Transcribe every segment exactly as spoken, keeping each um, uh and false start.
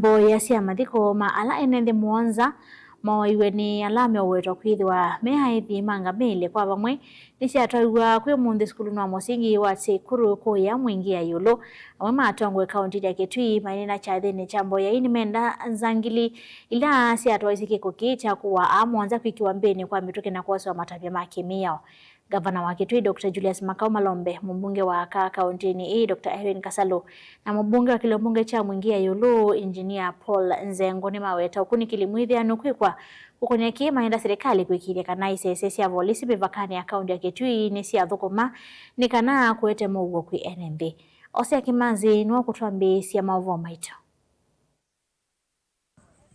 Mboya sya mathiko ma ala ene nthĩ mũonza mooaiwe nĩ ala meũwetwa kwĩthĩwa me aĩthi ma ngamĩle kwa vamwe nĩsyatwaiwa kwĩ ũmũnthĩ sukulunĩ wa mũsingi wa Seikuru kũya Mwingi ya ĩũlũ. Amwe ma atongoi kaũntĩnĩ ya Kitui maineena kyathĩnĩ kya mboya ii nĩmenda nzangili ila syatwaisye kĩko kĩĩ kya kũaa aa mũonza kwĩkĩwa mbĩnĩ kwa mĩtũkĩ na kwosewa matavya ma kĩmĩao. Ngavana wa Kitui, Doctor Julius Makau Malombe, mũmbunge wa aka kaũntĩnĩ ĩĩ, Doctor Irene Kasalu, na mũmbunge wa kĩlio mbunge kya Mwingi ya ĩũlũ, Engineer Paul Nzengo, nĩmaweta ũkunĩkĩli mwĩthĩanu kwĩkwa kũkonĩa kĩĩ, maenda silikalĩ kũĩkĩĩthya kana isese sya volisi mĩvakanĩ ya kaũntĩ ya Kitui nĩsyathũkũma nĩ kana kũete mũuo kwĩ ene nthĩ. Osea Kĩmanzi nĩwe ũkũtwambĩĩsya maũvoo maitũ.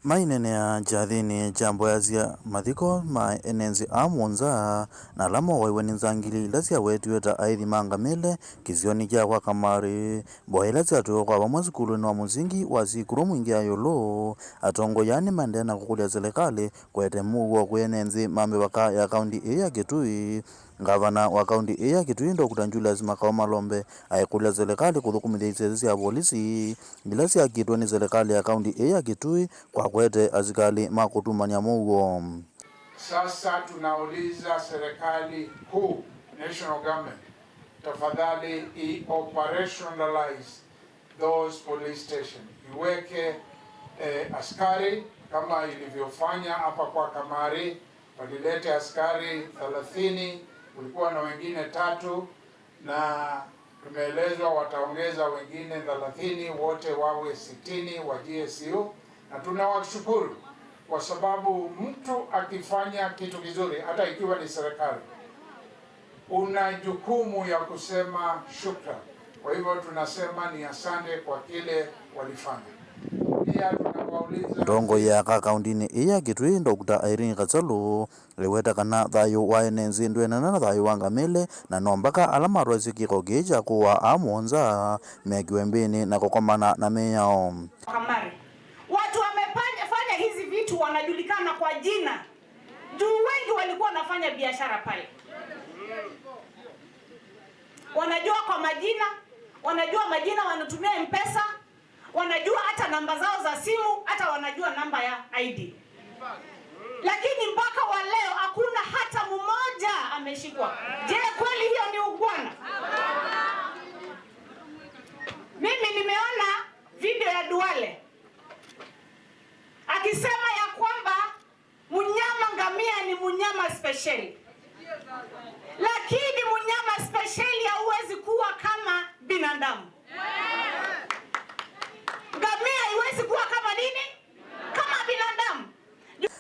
Maineenea kyathĩnĩ kya mboya sya mathiko ma ene nthĩ aa mũonza na ala mooaiwe nĩ nzangili ila syawetiwe ta aĩthi ma ngamĩle kĩsionĩ kya kwa Kamarĩ, mboya ila syatwaiwe kwa vamwe sukulunĩ wa mũsingi wa Sikuru Mwingi ya ĩũlũ, atongoi aa nĩmaendee na kũkũlya silikalĩ kũete mũuo kwĩ ene nthĩ ma mĩvaka ya kaũntĩ ĩĩ ya Kitui. Ngavana wa kaũntĩ ĩĩ ya Kitui, Doctor Julius Makau Malombe, aikũlya silikalĩ kũthũkũmĩthya isese sya volisi ila syakĩtwe nĩ silikalĩ ya kaũntĩ ĩĩ ya Kitui kwa kũete asikalĩ ma kũtumany'a mũuo. Sasa tunauliza serikali kuu, national government, tafadhali i operationalize those police station, iweke eh, askari kama ilivyofanya hapa kwa Kamari, walilete askari thelathini, kulikuwa na wengine tatu, na tumeelezwa wataongeza wengine thelathini, wote wawe sitini wa G S U, na tunawashukuru kwa sababu mtu akifanya kitu kizuri, hata ikiwa ni serikali, una jukumu ya kusema shukran. Kwa hivyo tunasema ni asante kwa kile walifanya. Pia tunawauliza Ndongoi ya aka kaũntĩnĩ ĩĩ ya Kitui, Doctor Irene Kasalu, ĩweta kana thayũ wa ene nthĩ ndwĩanana na thayũ wa ngamĩle, na no mbaka ala matwaisye kĩko kĩĩ kya kũaa aa mũonza mekiwe mbĩnĩ na kũkomana na mĩao. Kamari. Watu wamefanya fanya hizi vitu wanajulikana kwa jina. Juu wengi walikuwa wanafanya biashara pale. Wanajua kwa majina, wanajua majina wanatumia M-Pesa, wanajua hata namba zao za simu, hata wanajua namba ya I D. Lakini mpaka wa leo hakuna hata mmoja ameshikwa. Je, kweli hiyo ni ungwana? Mimi nimeona video ya Duale akisema ya kwamba mnyama ngamia ni mnyama spesheli, lakini mnyama spesheli hauwezi kuwa kama binadamu. Ngamia haiwezi kuwa kama nini? Kama binadamu.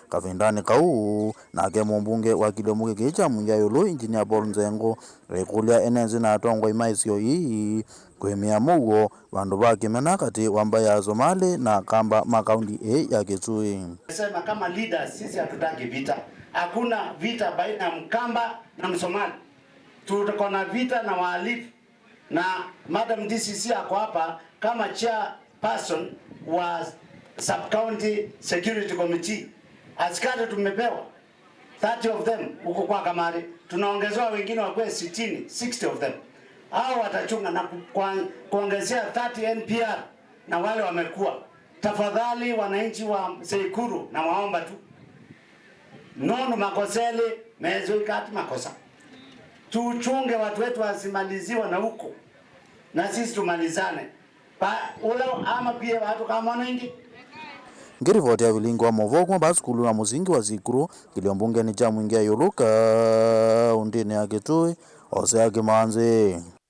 Kavindanĩ kau, nake mũmbunge wa kĩlio mbunge kĩĩ kya Mwingi ya ĩũlũ, Engineer Paul Nzengo, aikũlya ene nthĩ na atongoi ma isio ii kwĩmĩa mũuo vandũ va kĩmena katĩ wa mbaĩ ya Asomali na Akamba ma kaũntĩ ĩĩ ya Kitui. Sema kama leaders, sisi hatutaki vita. Hakuna vita baina ya Mkamba na Msomali. Tuko na vita na wahalifu. Na Madam D C C ako hapa kama chairperson wa Sub-County Security Committee. Askari tumepewa thirty of them huko kwa Kamari. Tunaongezewa wengine wakuwe sitini, sixty of them. Hao watachunga na ku-, kwa-, kuongezea thirty N P R na wale wamekuwa. Tafadhali wananchi wa Seikuru, nawaomba tu. Nũndũ makosa elĩ meezĩw'ĩka ti makosa. Tuchunge watu wetu wasimaliziwa na huko. Na sisi tumalizane. Pa, ula ama pia watu kama wengi. Ngĩrivoti ya vilingi wa maũvoo kuma vaa sukulu wa mũsingi wa Sikuru, kĩlio mbungenĩ kya Mwingi ya ĩũlũ kaũntĩnĩ ya Kitui, Osea Kĩmanzi.